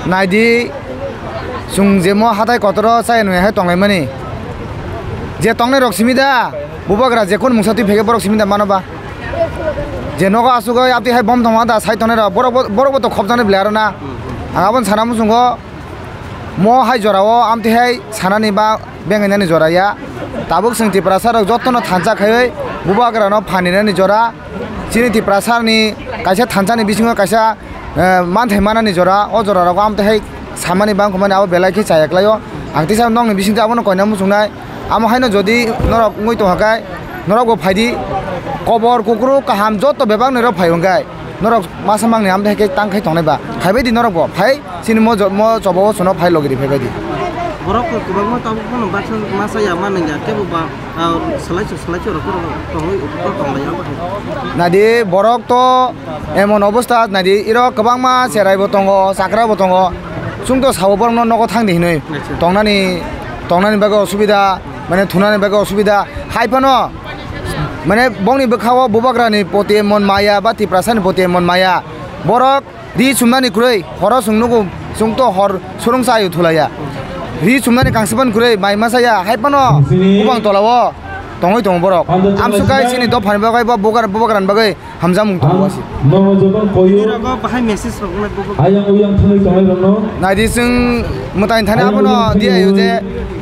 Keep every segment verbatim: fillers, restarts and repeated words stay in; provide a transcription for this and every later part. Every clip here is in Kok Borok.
Naidi, chwng je mo hatai kotoro chaya nui hai tonglaimani. Je tongnai rok simi da, bubagra je kun mungsa twi phege borok simi da mano ba. Je nogo asugoi abti hai bom tongma da sai tongnai rok borok bo, borok bo to khopjaknai bwlai aro na. Ang aboni sana muchungo mo hai jorao amti hai sanani ba bengainani jora ya. Tabuk chwng Tiprasa rok jotono thansa khaiwi bubagra no phaninani jora. Chini Tiprasa ni kaisa thansa ni bisingo kaisa eh, manthai manani jora, o jora rogo amtwi hai samani bangkukmani abo belai khe chaya klaio. Ang tisa nokni bisingtwi abono koina muchungnai. Amo haino jodi norok wngwi tongkha khe, norok bo phaidi, kobor, kukru, kaham joto bebak norok phai hwnkhe, norok masa mangni amtwi hai khe tang khai tongnai ba. Phaibaidi norok bo, phai chini mo jo-, mo chobo o chwngno phai logiri phaibaidi. Borok kwbangma tabuk phano baksa masa ya manwi ya, kebo ba, ah, salai chwng, salai chwng rok tongwi, tongwi tonglai ya. Nadi borok to emon obostha, nadi iro kwbangma cherai bo tongo, chakra bo tongo. Chwng to sabo borokno nogo thangdi hinwi. Acha. Tongnani, tongnani bagwi osubida, mane thunani bagwi osubida. Hai phano, mane bongni bwkhao bubagrani poti emon maya ba Tiprasani poti emon maya. Borok ri chumnani kwrwi, horo chwng nugo, chwng to hor surung chayo thulaiya. Ri chumnani kangsiban kwrwi, mai masa ya, hai phano bubang tolao tongwi tongo borok. Amsuk kai chini dophani bagwi ba bubagra-, bubagrani bagwi hamjakmung tongo asi. Nono joto koyo. Nini rogo bahai message rok wngna bugo. Ayang uyang thangwi tongnai rokno. Naidi chwng mwtai thani abono diyayo je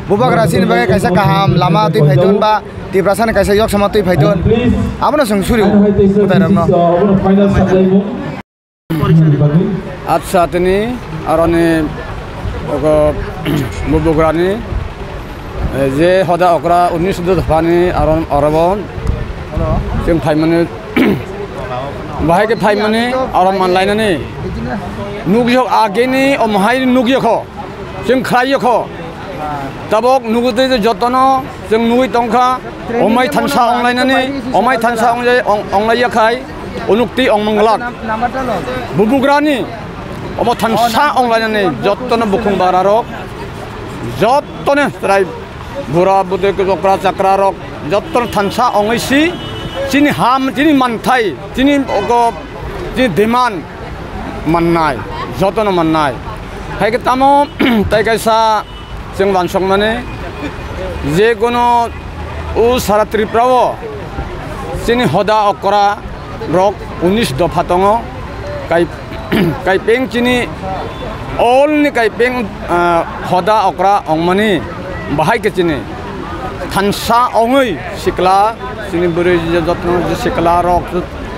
bubagra chini bagwi kaisa kaham lama twi phaidon ba Tiprasani kaisa yoksama twi phaidon. Abono chwng suri mwtai rokno. Acha tini aroni ogo bubagrani, eh, je hoda okra unis dophani aron orobon. Chwng phaimani Bahai khe phaimani, aro manlainani. Nukyok ageni omhai nukyokho. Chwng khlaiyokho. Tabok nugutwi jotono chwng nugwi tongkha. Omai thansa onglainani, omai thansa onglai-, ong-, onglaiya khai. Unukti ongmanglak. Bubugrani. Omo thansa onglainani jotono bukhung bararok. Jotono chwrai Bura bwtwi kwchokra chakra rok jotono thansa ongwi si chini ham, chini manthai, chini ogo, chini demand mannai, jotono mannai. Hai khe tamo tai kaisa chwng wansokmani je kono o sara Tripura o chini hoda okra rok unis dopha tongo, kai Kaipeng chini all ni kaipeng, ah, hoda okra ongmani bahai khe chini thansa ongwi sikla chini bwrwi je jotno je sikla rok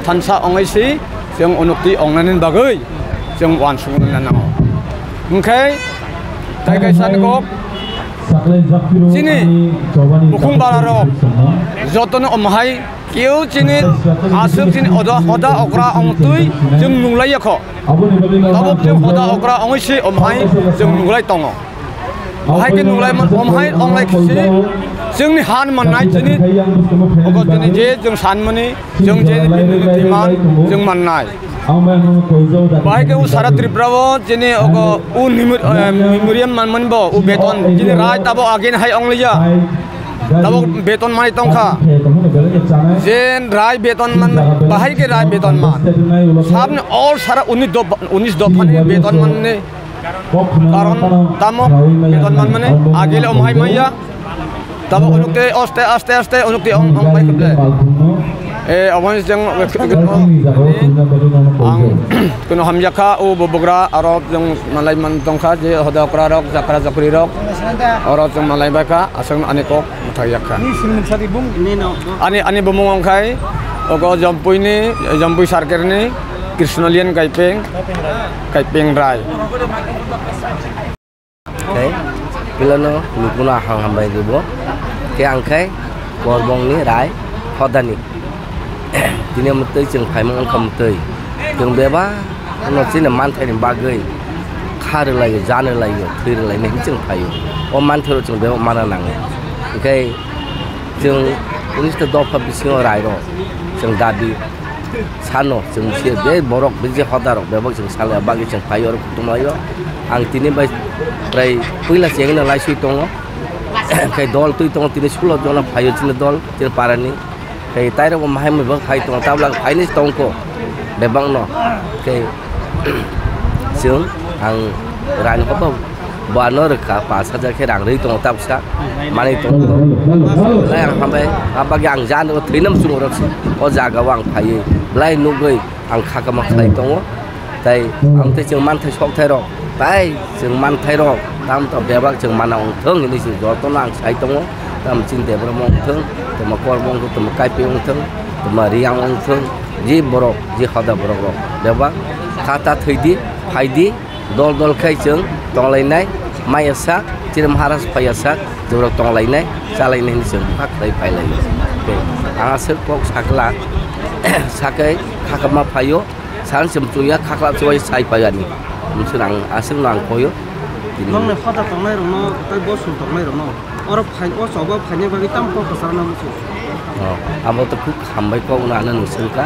thansa ongwi si chwng unukti ongnani bagwi chwng wansukna nango. Hwnkhe tai kaisa ni kok chini bukhung bara rok jotono omhai Keu chini aswk chini oda, hoda okra ongtwi chwng nunglai yakho. Tabuk chwng hoda okra ongwi se omhai chwng nunglai tongo. Omhai khe nunglai man, omhai onglai khe se chwngni han mannai chini ogo chini je chwng sanmani, chwng je chini demand chwng mannai. Bahai khe o sara Tripura o chini ogo o nimur-, eh, memorial manmani bo o beton chini rai tabo again hai ongliya. Tabok beton manwi tongkha. Je rai beton man, bahai khe rai beton man. Sabni all sara unis dopha, unis dophani beton manni. Karon tamo beton man mani agile omhai maya. Tabok unukte aste, aste, aste unukte ong, ong bai khuble. Eh, aboni jeng ang kuno hamjakha o bubagra aro jeng malai man tongkha je hoda okra rok, jakra jakri rok. Oro jeng malai baikha. Aswk ani kok mwthang yak kha. Ani, ani bumung wng khai ogo Jompui ni, Jompui circle ni Krishnolian Kaipeng, Kaipeng Rai. Khe pilano nukuna hang hambai ribo. Khe ang khai Korbong ni Rai Hodani. Tini mwtwi chwng phaimung wngkha mwtwi. Chwng bebak no chini manthai ni bagwi kha rwlaio, ja rwlaio, thwi rwlainai hinwi chwng phaio. O manthai rok chwng bebak mana nango. Hinkhe chwng unis dopha bisingo rai rok chwng dabi sano chwng se be borok be je hoda rok bebak chwng salai bagwi chwng phaio oro kutung laio. Ang tini bai prai puila chengno laisui tongo. Hinkhe dol twi tongo tini sulo jona phaio chini dol chini parani. Tei tairok bo mahai mui bo phai tongo, tabla phaini tongkho bebakno. Tei chwng ang Rang hobo bo ano rwkha, pash hajar khe rang rwi tongo tabsa, manwi tongo. Belai ang hambai, abagwi ang jani o thwinam chwng rok se, o jaga o ang phaiwi belai nugwi ang khakama khlai tongo. Tai ang tei chwng manthai sokthai rok, tai chwng manthai rok tam to bebak chwng mana wng thung hinwi chwng jotono ang sai tongo. Tam chini Debbarma wng thung, tamo Kormo wng thung, tamo Kaipi wng thung, tamo Riyang wng thung, je borok, je hoda borok rok bebak kha ta thwi di, phai di. Dol dol khai chwng tonglainai, maya sak, chini Maharaj phaiya sak, chwng rok tonglainai, chalainai hinwi chwng bwkha khlai phailaio. Tei ang aswk kok sakla, sakai khakma phaio, san chwng chwngya khakla chwai sai phaiani. Mswk ang aswk no ang koyo. Nokni hoda tongnai rokno tei bosong tongnai rokno oro phai, o choba phaina bagwi tamo kok kwchangna muchung. Oh, abo to khuk hambai kok no ano nwng swngkha.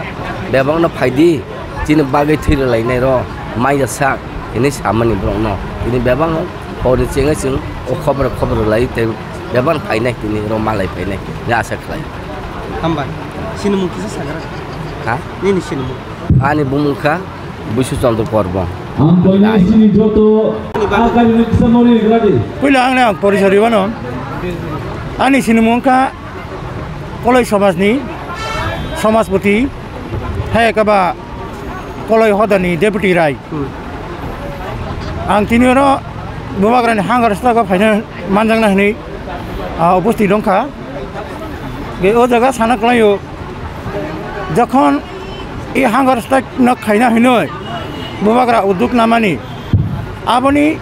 Bebak no phai di. Chini bagwi thwi rwlainai rw maya sak hinwi samani borokno. Tini bebak horni chengwi chwng o khobor khobor rwlai tei bebak phainai tini rw malai phainai hinwi asa khlai. Hambai. Chini mung kisa sagra? Ha? Nini chini mung? Ani bumung kha Busu Chandra Kormo. Ang poina chini joto akari nuksa mori gradi. Puila ang nang porisari wano. Ani chini mung kha Koloi Somajni Somajpoti, hai khe ba Koloi Hodani Deputy Rai. Hmm. Ang tini oro Bubagrani hangar stago phaina manjakna hinwi, ah, upasthit wngkha. Ge o jaga sana kwlaio, jokhon i hangar stak no khaina hinwi Bubagra udduk namani, aboni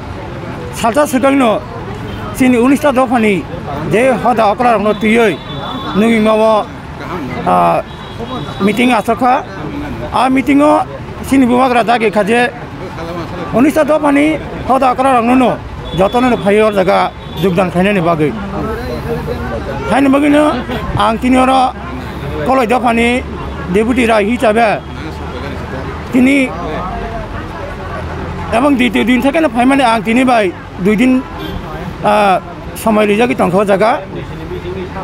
salsa swkangno chini unis ta dophani je hoda okra rokno twiwi nungwi mabo, ah, meeting asokha. A meeting o chini Bubagra dagi kha je unis ta dophani hoda okra rokno no jotono no phaiwi o jaga jogdan khainani bagwi. Haini bagwino ang tini oro Koloi dophani Deputy Rai hisabe tini ebong ditiyo din thekeno phaimani ang tini bai dui din, ah, somoi rijagwi tongkha o jaga.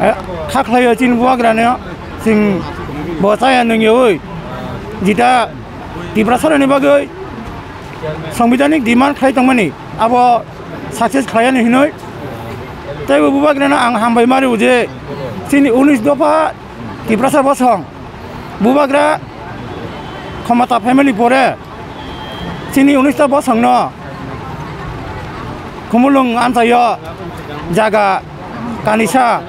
Eh, kha khlaio chini Bubagrano chwng bo chaya nungyawi jita Tiprasarani bagwi Songbidanik demand khlai tongmani abo success khlaiyani hinwi. Tei bo Bubagrano ang hambai ma rwo je chini unis dopha Tiprasa bosong Bubagra khomota phaimani pore chini unis ta bosongno Khumulwng amchaio jaga kanisa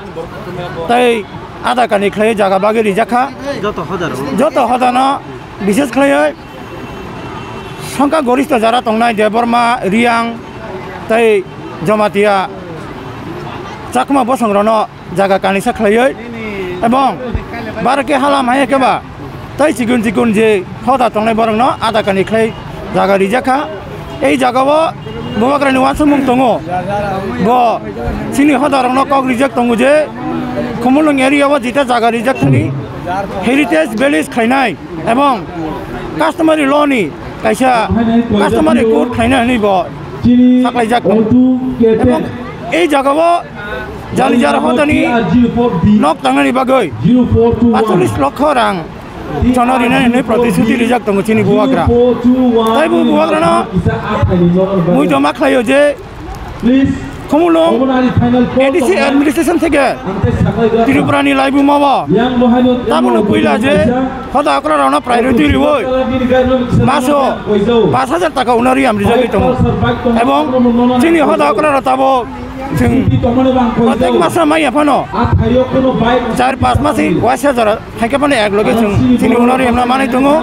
tei ada kani khlai jaga bagwi rijak kha. Joto hodano. Joto hodano bishes khlaiwi Songkha goristo jara tongnai Debbarma, Riyang tei Jamatia Chakma bosongrokno jaga kanisa khlaiwi ebong barokhe halam hai khe ba tei chikon chikon je hoda tongnai borokno ada kani khlai jaga rijak kha. Ei jagao Bubagrani uansukmung tongo, bo chini hodarokno kok rijak tongo je Khumulwng area o jeta jaga rijak thani heritage village khlainai. Ebong customary law ni kaisa customary court khaina hinwi bo saklaijak tongo. Ebong ei jagao jali jar hodani nok tangnani bagwi pachulis lokho rang chono rinani hinwi protisuti rijak tongo chini Bubagra. Tai bo Bubagrano muido ma khlaio je Khumulwng A D C administration theke Tripura ni laibuma bo tabukno puila je hoda okra rokno priority riwi maso pash hajar taka unoriam rijagwi tongo. Ebong chini hoda okra rok tabo chwng protek masa maya phano char pash masi waisa jora Haikhe phano ek loge chwng chini unoriam no manwi tongo.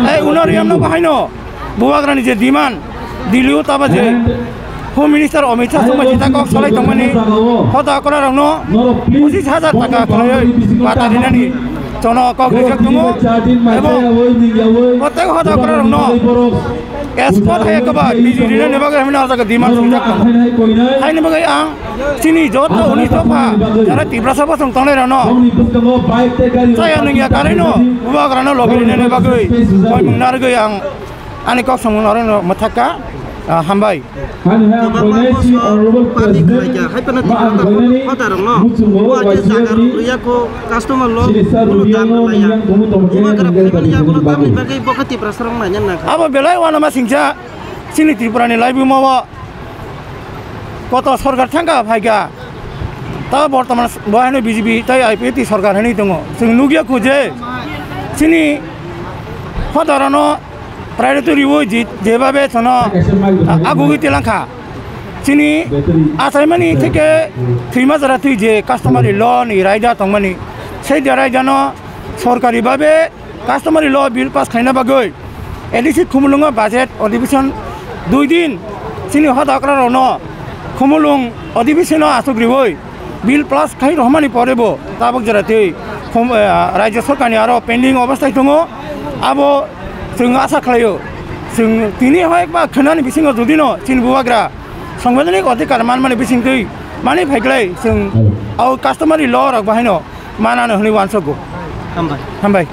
Ei unoriam no bahaino Bubagrani je demand, Delhi o taba je Home Minister Amit Shah chwngbai jita kok salai tongmani, hoda okra rokno pochis hajar taka khlaiwi bata rinani chono kok rijak tongo. Ebong protek hoda okra rokno Export hai khe ba biji rinani bagwi hwnwi no jaga demand swijak tongo. Haini bagwi ang chini joto unis dopha jara Tiprasa bosong tongnai rokno chaya nungya karwi no Bubagrano logi rinani bagwi koimung narwgwi ang ani kok samung norokno mwthakha, ah, hambai. Kwbangma bosong pati khlaikha, hai phano Tiprasa hoda rokno o je jaga rok rwya kho, customer rok bono dam rwlaiya. Bubagra phaimani yagulo tamni bagwi bo khe Tiprasa rok naina nangkha. Abo belai uanama singcha. Chini Tripura ni laibuma o koto sorkar thangkha phaikha, ta bortoman bo haino B J P tai I P F T sorkar hinwi tongo. Chwng nukya kho je chini hodarano priority riwi je, jebabe chwngno agugwi tilangkha. Chini achaimani theke thwima jora thwi je customary law ni raida tongmani, sei de raidano sorkari babe customary law bill pass khaina bagwi A D C Khumulwngo budget adhibeshon dui din chini hoda okrarokno Khumulwng adhibeshono achuk riwi bill pass khai rohmani pore bo tabuk jora twi Khum-, eh, Rajya Sorkarni aro pending obosthai tongo. Abo chwng asa khlaio, chwng tini hoi ba khwnani bisingo judino chini bubagra sangbidhanik adhikar manmani bisingtwi mani phaiklai chwng au customary law rok bahaino manano hwnwi uansukgo. Hambai. Hambai.